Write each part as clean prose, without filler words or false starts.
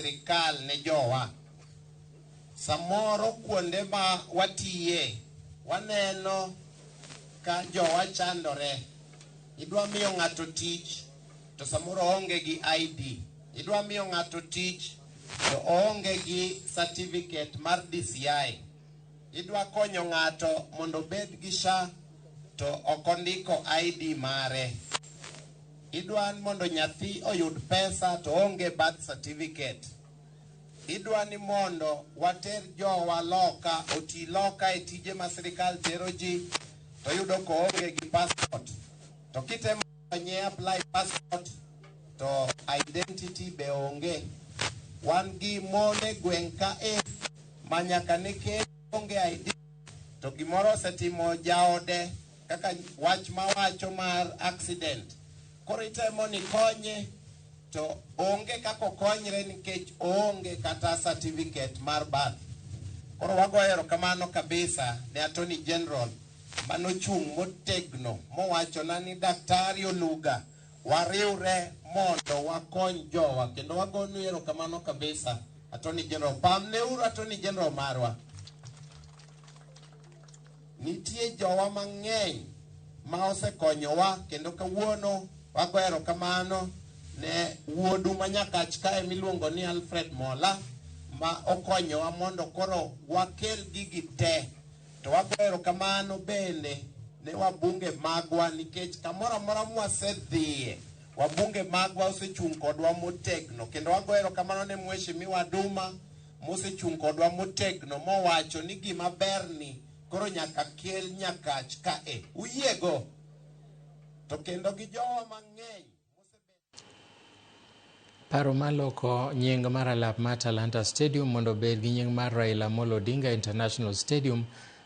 Sirikal ne jowa. Samoro kuonde ma watiye waneno ka jowa chandore. Idwa miyo ng'ato tich to samoro oonge gi ID. Idwa miyo ng'ato tich to oonge gi certificate mar DCI. Idwa konyo ng'ato mondo obed gi SHA to ok ondiko ID mare. Idwa mondo nyathi oyud pesa to oonge birth certificate. Idwa ni mondo water jowa loka oti loka e tije ma sirikal tero ji to yudo ka oonge gi passport. To kitemo konye apply passport to identity be onge. Wan gi mon e gweng' ka e ma nyaka ne kend onge ID to gimoro osetimo jaode kaka wach mawacho mar accident. Koro itemo ni konye to onge kaka okonyre nikech oonge kata certificate mar birth. Koro wagoyo erokamano kabisa ne Attorney General manochung' motegno mowachona ni Daktari Oluga wariwre mondo wakony jowa kendo wagonu erokamano kabisa Attorney General. Pamneuru Attorney General marwa. Nitie jowa mang'eny ma osekonyowa kendo kawuono wago erokamano ne wuodu ma Nyakach kae miluongo ni Alfred Mola ma okonyowa mondo koro wakel gigi te. To wago erokamano bende ne wabunge magwa nikech kamoro amora mwasedhiye wabunge magwa osechung' kodwa motegno kendo wago erokamano ne Mheshimiwa Duma mosechung' kodwa motegno mowacho ni gima berni koro nyaka kel Nyakach kae. Uyiego? To kendo gi jowa mang'eny. Paro mar loko nying mar alap mar Talanta Stadium mondo obed gi nying mar Raila Amolo Odinga International Stadium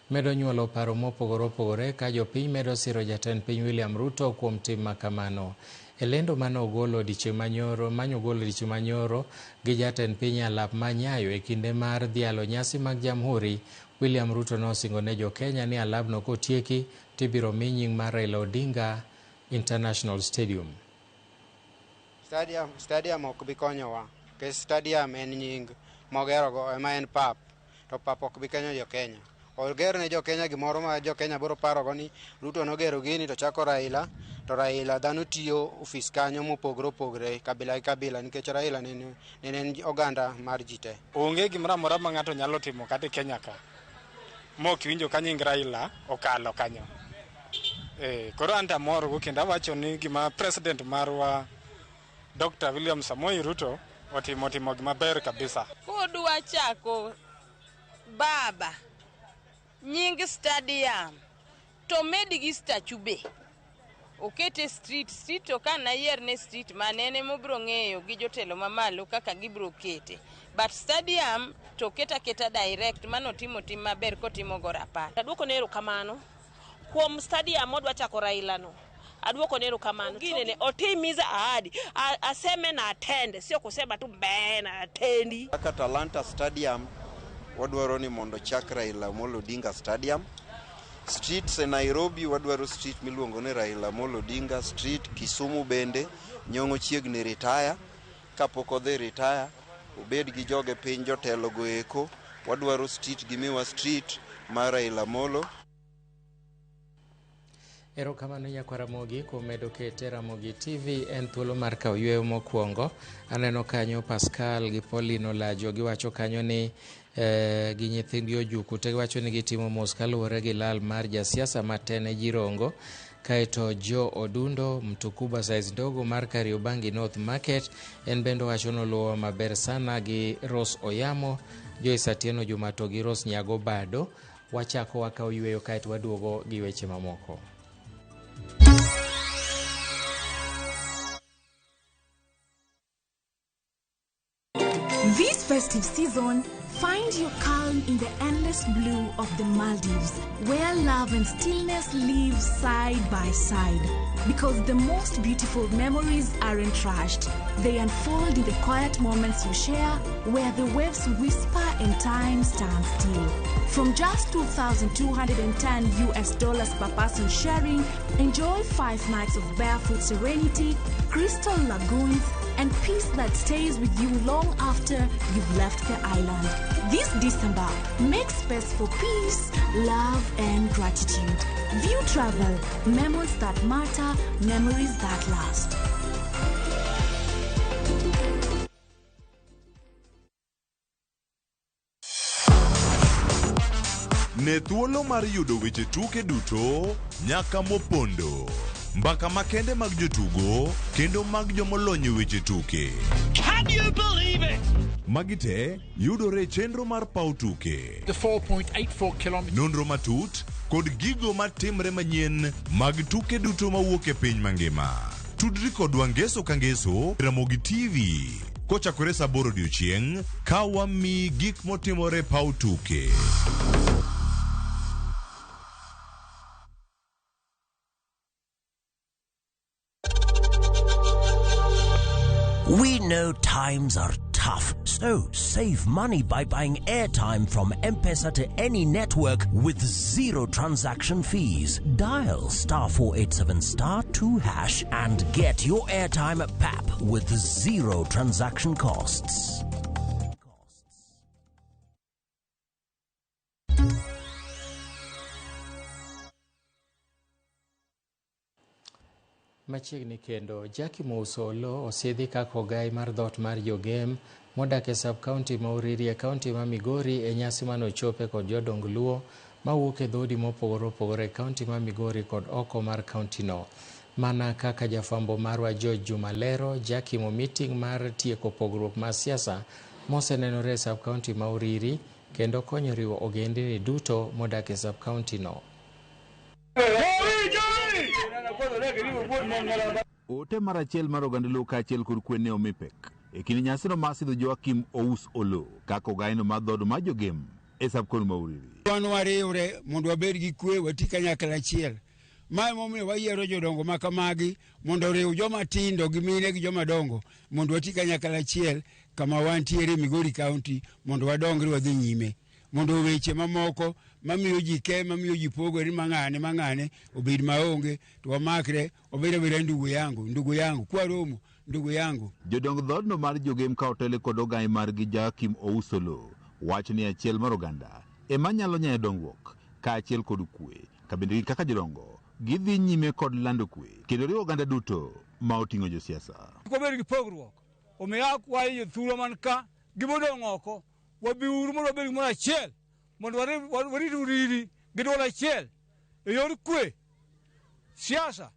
medo nyuolo paro mopogore opogore ka jopiny medo siro jatend piny William Ruto kuom tim makamano. E lendo mane ogolo odiechieng' manyoro mane ogolo odiechieng' manyoro gi jatend piny e alap ma Nyayo e kinde mar dhialo nyasi mag Jamhuri, William Ruto nosingo ne jo-Kenya ni alabno kotieki to ibiro mi nying mar Raila Odinga International Stadium. Stadium, stadium ok bi konyowa nikech stadium en nying mogerogo ema en pap to pap ok bi konyo jo Kenya. Oger ne jo Kenya gimoro ma jo Kenya biro parogo ni Ruto nogero gini to chako Raila to Raila dhano tiyo ofis kanyo mopogore opogore kabila gi kabila nikech Raila ne en oganda mar ji te. Onge gimoro amora ma ng'ato nyalo timo kata e Kenya ka mok iwinjo ka nying Raila okalo kanyo. Eh, koro an to amorgo kendo awacho ni gima president marwa Dr. William Samoei Ruto otimo timo gima ber kabisa. Kodwa chako baba nying stadium to med gi statue be okete street street to ka nayier ne street mane en ema obiro ng'eyo gi jotelo mamalo kaka gibiro kete but stadium to oket aketa direct mano otimo tim maber kotimo go rapar. Aduoko ne erokamano kuom stadium modwa chako Raila no. Aduoko ne erokamano. Ginene otimiza ahadi. Aseme na atende, sio kusema tu mbee na atendi. Kaka Talanta Stadium wadwaro ni mondo chak Raila Amolo Odinga Stadium. Streets e Nairobi wadwaro street miluongo ni Raila Amolo Odinga Street. Kisumu bende Nyong'o chiegni retire. Kapok odhi retire obed gi joge piny jotelo go eko wadwaro street gimiwa street mar Raila Amolo. Erokamano nyakwa Ramogi kuom medo kete Ramogi TV en thuolo mar kawo yueyo mokwongo. Aneno kanyo Pascal gi Pauline Olajo giwacho kanyo ni gi nyithindgi ojuku te giwacho ni gitimo mos kaluwore gi lal mar jasiasa matene Jirongo. Kaeto Joe Odundo Mtukuba size ndogo mar Kariobangi North Market en bende owacho noluwowa maber sana gi Rose Oyamo, Joyce Atieno Juma to gi Rose Nyago Bado. Wachako wakawo yueyo kaeto waduogo gi weche mamoko. This festive season, Find your calm in the endless blue of the Maldives, where love and stillness live side by side. Because the most beautiful memories aren't rushed. They unfold in the quiet moments you share, where the waves whisper and time stands still. From just $2,210 US dollars per person sharing, enjoy 5 nights of barefoot serenity, crystal lagoons, and peace that stays with you long after you've left the island. This December, make space for peace, love, and gratitude. View Travel, memories that matter, memories that last. Ne thuolo mar yudo weche tuke duto nyaka mopondo. Mbaka makende mag jotugo kendo mag jomolony e weche tuke. Can you believe it? Magi te yudore e chenro mar paw tuke. The 4.84 kilometers. Nonro matut kod gigo matimre manyien mag tuke duto mawuok e piny mangima. Tudri kodwa ngeso ka ngeso Ramogi TV kochakore saa 8 odiochieng' ka wamiyi gik motimore e paw tuke. We know times are tough, so save money by buying airtime from M-Pesa to any network with zero transaction fees. Dial *487 *2# and get your airtime at PAP with zero transaction costs. Machiegni kendo, Jackie Mousolo osidhi kaka ogai mar dhoot mar Jogem modak e sub-county ma Uriri e kaunti ma Migori e nyasi manochope kod jodong Luo mawuok e dhoudi mopogore opogore e kaunti ma Migori kod oko mar kaunti no. Mana kaka jafwambo marwa George Juma lero, Jackie momiting mar tieko pogruok mar siasa mosenenore e sub-county ma Uriri kendo konyo riwo ogendini duto modak e sub-county no. Ote mar achiel mar oganda Luo kaachiel kod kwe ne omi pek e kind nyasino mar sidho Joakim Ous Oloo kaka ogaino mar dhood mar Jogem e sub-county ma Uriri. Wan wariwre mondo wabed gi kwe, wati kanyakla achiel. Ma emomiyo wayiero jodongo ma kamagi mondo oriw joma tindo gi mine gi joma dongo mondo wati kanyakla achiel kama wantiere Migori County mondo wadongre wadhi nyime. Mondo weche mamoko mamiyo ji ke, mamiyo ji pogore mang'ane mang'ane obed maonge, to wamakre wabed abeda ndugu yangu kwaromo ndugu yangu. Jodong dhoodno mar Jogem ka otele kod ogai margi Joakim Ous Oloo wacho ni achiel mar oganda ema nyalo nyayo dongruok kaachiel kod kwe, ka bende gin kaka jodongo gidhi nyime kod lando kwe kendo riwo oganda duto ma oting'o josiasa. Kik wabed gi pogruok, omiyo akwayo jothurwa man ka gi modong' oko wabiuru mondo wabed gimoro achiel mondo warit Uriri gi duol achiel e yor kwe. Siasa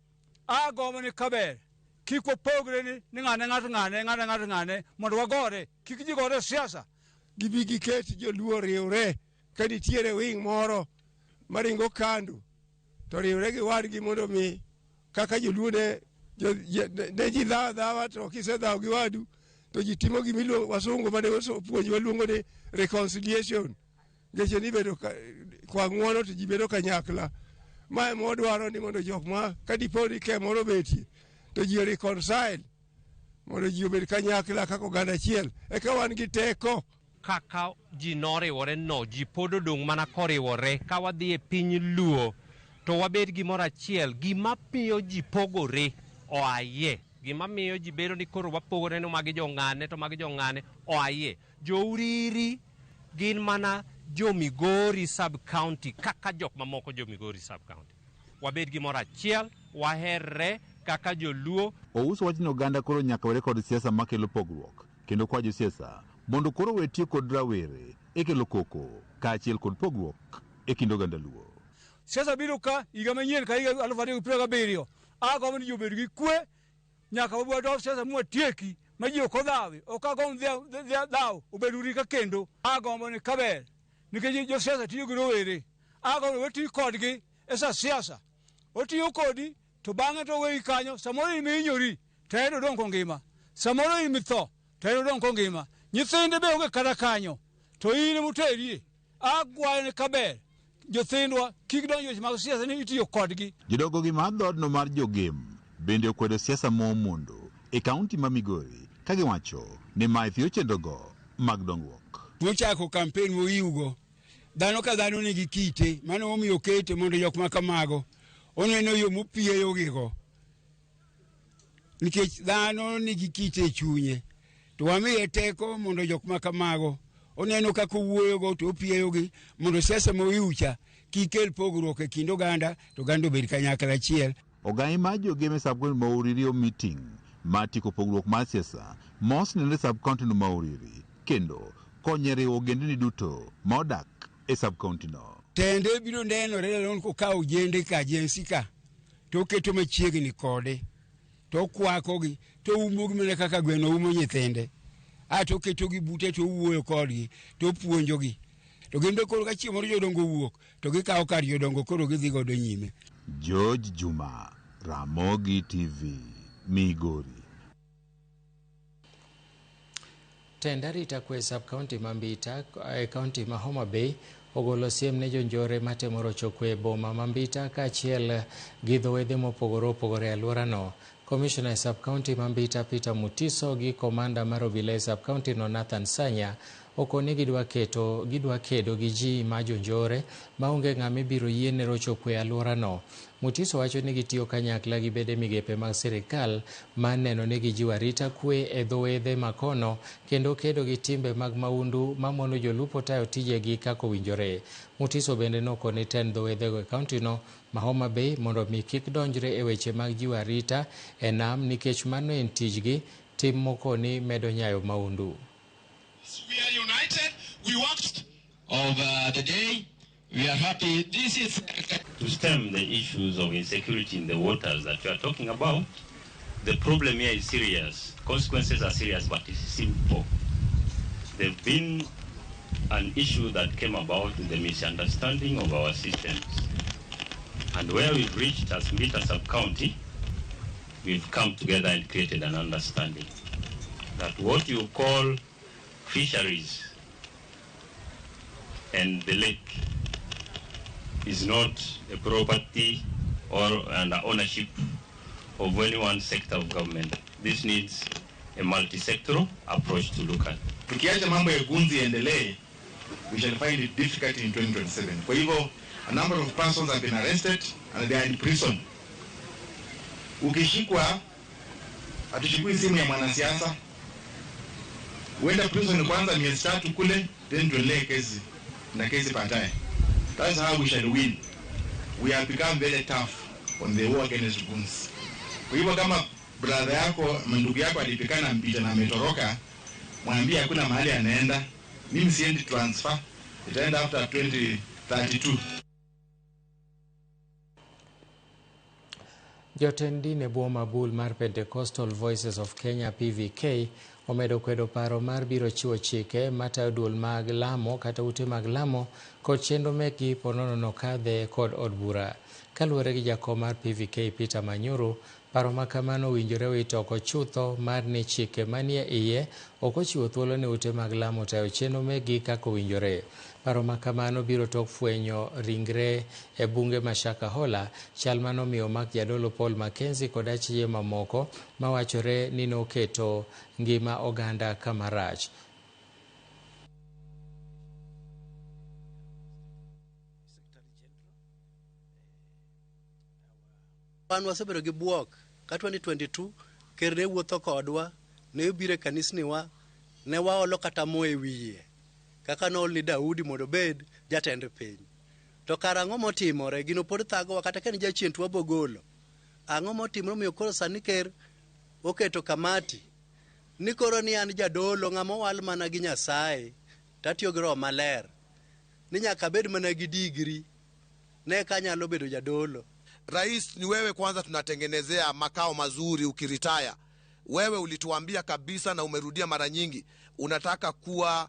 agombo ni kaber kik wapogre ni ng'ane ng'ato ng'ane ng'ane ng'ato ng'ane mondo wagore, kik ji gore siasa. Gibi giket joluo riwre ka nitiere wing moro maringo kando to riwre gi wadgi mondo mi kaka joluo ne ji dhawo dhawa, to kisedhawo gi wadu to ji timo gimiluongo wasungu mane opuonjo waluongo ni reconciliation. Ngeche ni bedo kwa ng'uono to ji bedo kanyakla. Ma ema wadwaro ni mondo jok ma ka dipo ni ke moro obetie to ji reconcile mondo ji obed kanyakla kaka oganda achiel, eka wan gi teko. Kaka ji noriwore no, ji pod odong' mana koriwore. Ka wadhi e piny Luo to wabed gimoro achiel. Gima miyo ji pogore oaye, gima miyo ji bedo ni koro wapogore ni magi jong'ane to magi jong'ane oaye. Jo Uriri gin mana jo Migori sub-county kaka jok mamoko jo Migori sub-county. Wabed gimoro achiel, waherre kaka joluo. Ous wach ni oganda koro nyaka were kod siasa makelo pogruok kendo kwa josiasa mondo koro we tiyo kod rawere e kelo koko kaachiel kod pogruok e kind oganda Luo. Siasa biro ka higa manyien ka higa 2027 agombo ni ji obed gi kwe nyaka wabwa siasa mwatieki ma ji ok odhawi. Ok agombo dhaw obed Uriri ka kendo. Agombo ni kaber nikech josiasa tiyo gi rowere, agombo ni wati kodgi e sa siasa. Otiyo kodi to bang'e to weyi kanyo, samoro in mihinyori to en odong' kongima, samoro in mitho to en odong' kongima. Nyithinde be onge kata kanyo To in moterie, akwayo ni kaber jothindwa kik donj weche mag siasa ni itiyo kodgi. Jodongo gi mar dhoodno mar Jogem bende okwedo siasa momondo e kaunti ma Migori ka giwacho ni mae thiyo chenrogo mag dongruok. Mochako kampen moyiwgo, dhano ka dhano nigi kite, mano momiyo okete mondo jok ma kamago oneno yo mopieyogigo. Nikech dhano nigi kite e chunye, to wamiye teko mondo jok ma kamago oneno kaka owuoyogo to opieyogi mondo siasa moyiwcha kik kel pogruok e kind oganda to oganda obed kanyakla achiel. Ogai mar Jogem e sub-county ma Uriri meeting mar tieko pogruok mar siasa mos nenore sub-county no ma Uriri kendo konye riwo ogendni duto ma odak e sub-county no. Tende biro nenore lon kokawo ojende ka jensi ka to oketo machiegni kode to okwakogi to oumogi mana kaka gweno umo nyithinde. A to oketogi bute to owuoyo kodgi to opuonjogi. To gin be koro ka chieng' moro jodongo owuok to gikawo kar jodongo koro gidhi godo nyime. George Juma, Ramogi TV, Migori. Tend arita kwe sub-county ma Mbita e kaunti ma Homa Bay ogolo siem ne jonjore matemo rocho kwe e boma ma Mbita kaachiel gi dho wedhe mopogore opogore e alworano. Komishona e sub-county ma Mbita Peter Mutiso gi komanda mar obila e sub-county no Nathan Sanya okoni gidwa kedo gi ji ma jonjore maonge ng'ama ibiro yiene rocho kwe e alworano. Mutiso wacho ni gitiyo kanyakla gi bede migepe mag sirikal mar neno ni gijiwo arita kwe e dho wedhe makono kendo kedo gi timbe mag maundu mamono jolupo tayo tijegi kaka owinjore. Mutiso bende nokoni tend dho wedhego e kauntino ma Homa Bay mondo mi kik donjre e weche mag jiwo arita e nam nikech mano en tijgi, tim mokoni medo nyayo maundu. We are united. We worked of the day. We are happy. This is to stem the issues of insecurity in the waters that we are talking about. The problem here is serious. Consequences are serious, but it's simple. There's been an issue that came about with the misunderstanding of our systems. And where we've reached as Mbita sub-county, we've come together and created an understanding that what you call fisheries and the lake is not a property or an ownership of any one sector of government. This needs a multi-sectoral approach to look at. Tukiacha mambo ya gunzi yaendelee, we shall find it difficult in 2027. Kwa hivyo, a number of persons have been arrested and they are in prison. Ukishikwa, hatuchukui simu ya mwanasiasa. Uenda prison kwanza miezi 3 kule, then tuendelee kesi na kesi baadaye. That's how we shall win. We have become very tough on the war against guns. Kwa hivyo kama brother yako, ndugu yako alipikana Mbita na ametoroka, mwambie hakuna mahali anaenda. Mimi siendi transfer. Itaenda after 2032. Jotend din e bwo mabul mar Pentecostal Voices of Kenya PVK omedo kwedo paro mar biro chiwo chike matayo duol mag lamo kata ute mag lamo kod chenro mekgi ponono nokadhe kod od bura. Kaluwore gi jakom mar PVK Peter Manyuru, paro ma kamano owinjore wito oko chutho mar ni chike manie iye ok ochiwo thuolo ne ute mag lamo tayo chenro mekgi kaka owinjore. Paro ma kamano biro tok fwenyo ringre e bunge ma Shakahola, chal manomiyo omak jadolo Paul Mackenzie kod achije mamoko mawachore ni noketo ngima oganda kama rach. Wan wasebedo gi buok ka 2022 ker ne wuotho kodwa, ne obiro e kanisniwa, ne waolo kata mo e wiye kaka nool ni Daudi mondo obed jatend piny. To kar ang'o motimore? Gino pod thagowa kata ka en jachien to wabogolo. Ang'o motimore omiyo koro sani ker oketo kamati ni koro ni an jadolo ng'ama owal mana gi Nyasaye tatiyo gi Roho Maler ni nyaka abed mana gi digri ne ka anyalo bedo jadolo. Rais, ni wewe kwanza tunatengenezea makao mazuri ukiritaya. Wewe ulituambia kabisa na umerudia mara nyingi, unataka kuwa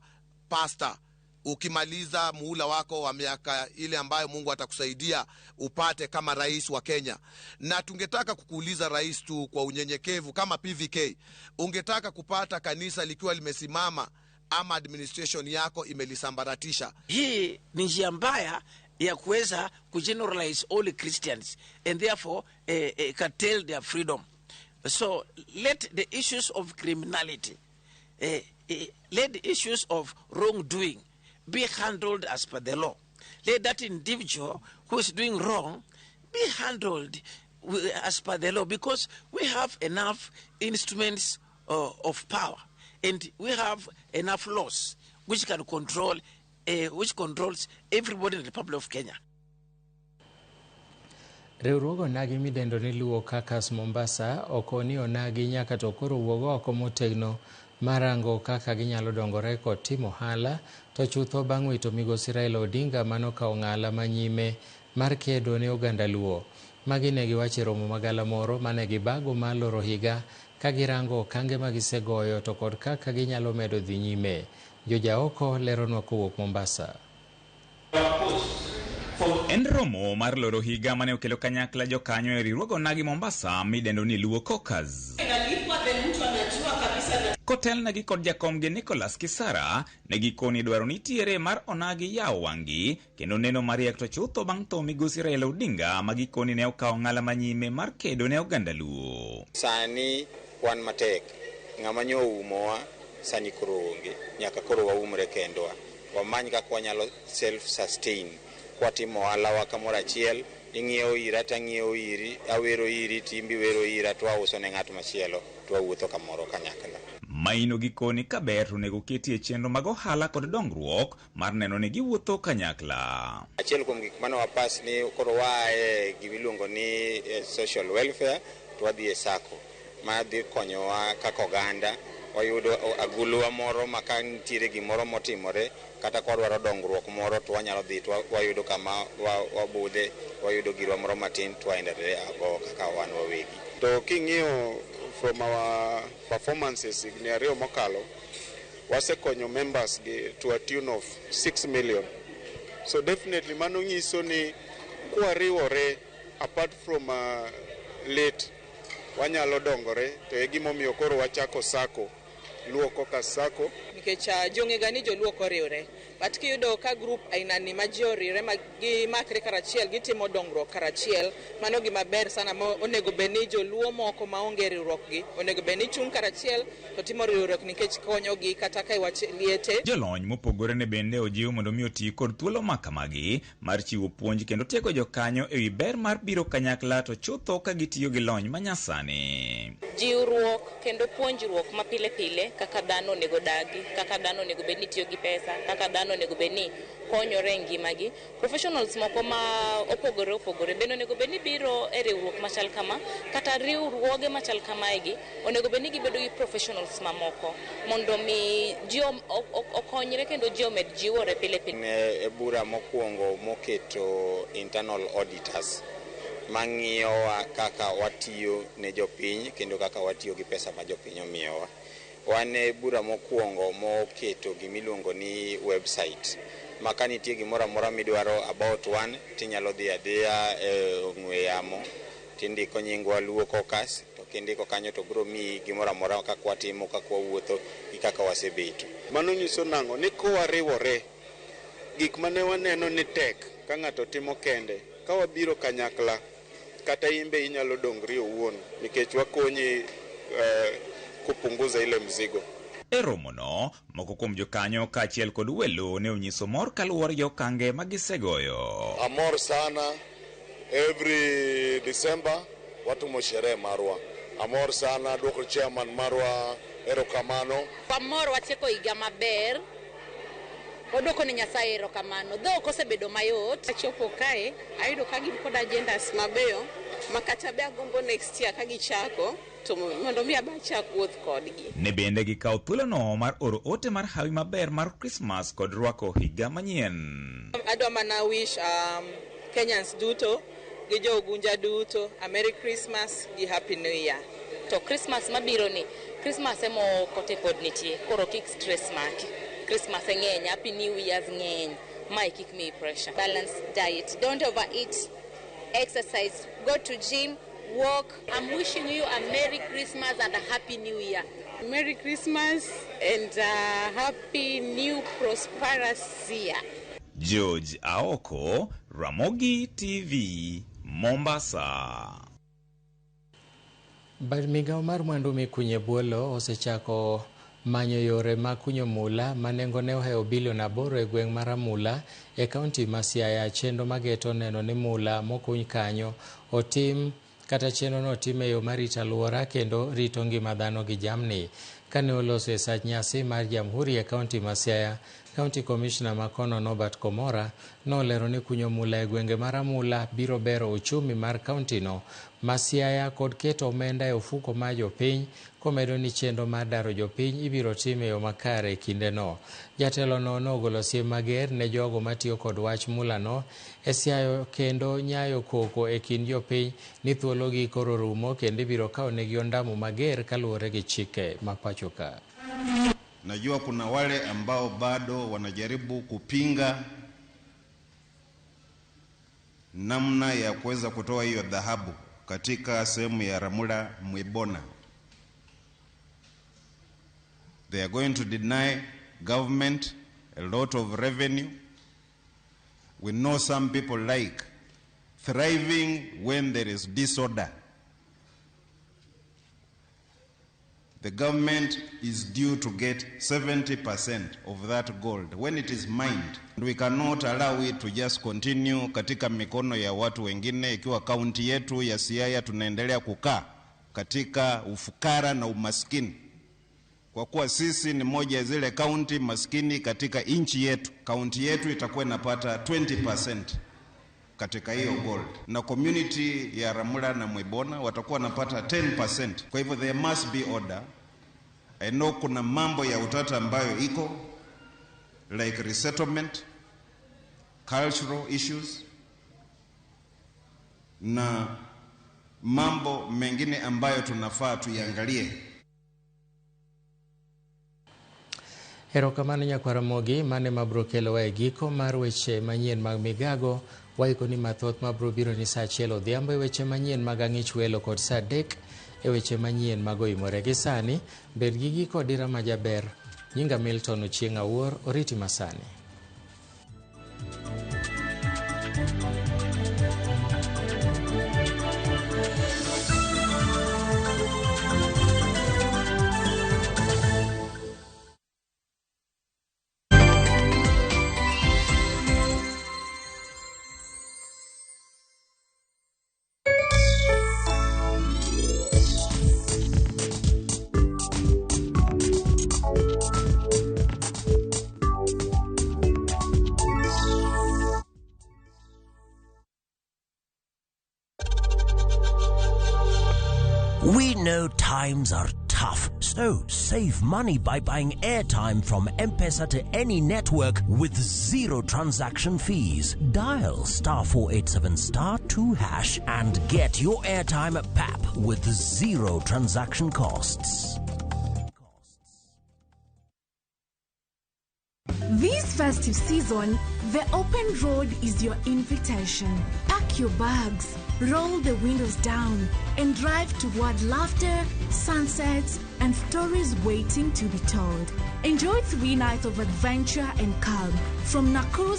pastor ukimaliza muhula wako wa miaka ile ambayo Mungu atakusaidia upate kama rais wa Kenya. Na tungetaka kukuuliza rais tu kwa unyenyekevu kama PVK, ungetaka kupata kanisa likiwa limesimama ama administration yako imelisambaratisha. Hii ni njia mbaya ya kuweza kugeneralize all Christians and therefore curtail their freedom. So let the issues of criminality, let the issues of wrongdoing be handled as per the law. Let that individual who is doing wrong be handled as per the law, because we have enough instruments of power and we have enough laws which can control, which controls everybody in the Republic of Kenya. Riwruog onagi midendo ni Luo Caucus Mombasa okoni onagi nyaka to koro wuog oko motegno marango kaka ginyalo dongore kod timo ohala to chutho bang' wito migosi Raila Odinga manokawo ng'ala manyime mar kedo ne oganda Luo. Magi ne giwacho e romo magalamoro mane gibago mar loro higa ka girango okange magisegoyo to kod kaka ginyalo medo dhi nyime. Jojaoko leronwa kowuok Mombasa. En romo mar loro higa mane okelo kanyakla jokanyo e riwruog onagi Mombasa midendo ni Luo Caucus. Kotelnegi kod jakomgi Nicholas Kisara, ne gikoni dwaro nitiere mar onagi yawo wang'gi kendo neno mariek to chutho bang' tho migosi Raila Odinga ma gikoni ne okawo ng'ala manyime mar kedo ne oganda Luo. Sani wan matek, ng'ama nyo oumowa sani koro onge, nyaka koro waumre kendwa, wamany kaka wanyalo self sustain kwatimo ohalawa kamoro achiel, ing'iewo ira tang'iewo iri, awero iri timbi wero ira to wauso ne ng'at machielo to wawuotho kamoro kanyakla. Maino gikoni kaber to onego keti e chenro mag ohala kod dongruok mar neno ni giwuotho kanyakla. Achiel kuom gik mane wapas ni koro waaye gimiluongo ni social welfare to wadhi e sacco ma dhi konyowa kaka oganda, wayudo aguluwa moro ma ka nitiere gimoro motimore kata ka wadwaro dongruok moro to wanyalo dhi to wayudo kama wabudhe, wayudo girwa moro matin to waendelea go kaka wan wawegi. To king'iyo from our performances higni ariyo mokalo, wasekonyo members gi to a tune of 6 million. So definitely mano nyiso ni kwariwore apart from late wanyalo dongore, to e gimomiyo koro wachako sacco, Luo Caucus Sacco. Nikech ji ong'ega ni joluo ok oriwre, but kiyudo ka group aina ni ma ji oriwre ma gimakre karachiel, gitimo dongruok karachiel, mano gima ber sana ma onego bed ni joluo moko maonge riwruok gi onego bed ni chung' karachiel to timo riwruok nikech konyogi kata ka iwach liete. Jolony mopogore ne bende ojiw mondo mi oti kod thuolo makamagi mar chiwo puonj kendo tiego jokanyo ewi ber mar biro kanyakla to chutho ka gitiyo gi lony manyasani. Jiwruok kendo puonjruok mapile pile kaka dhano onego dagi, kaka dhano onego bed ni tiyo gi pesa, kaka dhano onego bed ni konyore e ngimagi. Professionals moko ma opogore opogore bende onego bed ni biro e riwruok machal kama, kata riwruoge machal kamaegi onego bed ni gibedo gi professionals mamoko mondo mi ji okonyre kendo ji omed jiwore pile pile. E bura mokwongo moketo internal auditors mang'iyowa kaka watiyo ne jopiny kendo kaka watiyo gi pesa ma jopiny omiyowa. Wan e bura mokwongo moketo gimiluongo ni website ma ka nitie gimoro amora midwaro about one tinyalo dhi adhiya e ong'we yamo tindiko nyingwa Luo Caucus to kindiko kanyo to biro miyi gimoro amora kaka watimo, kaka wawuotho gi kaka wasebeto. Mano nyiso nang'o? Ni kowariwore, gik mane waneno ni tek ka ng'ato timo kende, ka wabiro kanyakla kata imbe inyalo dongri owuon nikech wakonyi kupunguza ile mzigo. E romono, moko kuom jokanyo kaachiel kod welo ne onyiso mor kaluwore gi okange magisegoyo. Amor sana, every December watimo sherehe marwa. Amor sana, duoko chairman marwa erokamano. Wamor watieko higa maber, waduoko ne Nyasaye erokamano. Dho ok osebedo mayot. Achopo kae, ayudo ka gin kod agendas mabeyo ma kata be agombo next year ka gichako to mondo mi aba achak wuoth kodgi. Ne bende gikawo thuolono mar oro ote mar hawi maber mar Christmas kod rwako higa manyien. Adwa mana wish Kenyans duto gi jo Ugunja duto a Merry Christmas gi Happy New Year. To Christmas mabiro ni, Christmas emo kote pod nitie, koro kik stress maki. Christmas ng'eny, Happy New Year's ng'eny, mae kik miyi pressure. Balanced diet, don't overeat, exercise, go to gym, walk. I'm wishing you a Merry Christmas and a Happy New Year. Merry Christmas and happy new prosperous year. George Aoko, Ramogi TV, Mombasa. Bad migawo mar mwandu mikunyo e bwo lowo osechako manyo yore mag kunyo mula ma nengone ohewo bilion 8 e gweng' mar Amula e kaunti ma Siaya. Chenro mageto neno ni mula mokuny kanyo otim kata chenrono otim e yo mar rito alwora kendo rito ngima dhano gi jamni. Kane oloso e sach nyasi mar Jamhuri e kaunti ma Siaya, County Commissioner makono Norbert Komora nolero ni kunyo mula e gwenge mar Amula biro bero uchumi mar kauntino ma Siaya kod keto omenda e ofuko mar jopiny, komedo ni chenro mar daro jopiny ibiro tim e yo makare e kindeno. Jatelono nogolo siem mager ne jogo matiyo kod wach mulano e siayo kendo nyayo koko e kind jopiny ni thuologi koro rumo kendo ibiro kawnegi ondamo mager kaluwore gi chike ma pacho ka. Najua kuna wale ambao bado wanajaribu kupinga namna ya kuweza kutoa hiyo dhahabu katika sehemu ya Ramula Mwibona. They are going to deny government a lot of revenue. We know some people like thriving when there is disorder. The government is due to get 70% of that gold when it is mined. We cannot allow it to just continue katika mikono ya watu wengine, ikiwa kaunti yetu ya Siaya tunaendelea kukaa katika ufukara na umaskini. Kwa kuwa sisi ni moja ya zile kaunti maskini katika nchi yetu, kaunti yetu itakuwa inapata 20% katika hiyo gold, na community ya Ramula na Mwibona watakuwa wanapata 10%. Kwa hivyo there must be order. I know kuna mambo ya utata ambayo iko like resettlement, cultural issues na mambo mengine ambayo tunafaa tuiangalie. Erokamano nyakwar Ramogi, mane mabro kelowa e giko mar weche manyien mag migago. Waiko ni mathoth mabro biro ni saa 1 odhiambo e weche manyien mag ang'ich welo kod saa 3 e weche manyien mag oimore. Gi sani, bed gi giko dira majaber. Nyinga Milton Ochieng' Awuor, oriti masani. We know times are tough, so save money by buying airtime from M-Pesa to any network with zero transaction fees. Dial *487*2# and get your airtime at PAP with zero transaction costs. This festive season, the open road is your invitation. Pack your bags, roll the windows down, and drive toward laughter, sunsets, and stories waiting to be told. Enjoy 3 nights of adventure and calm from Nakuru.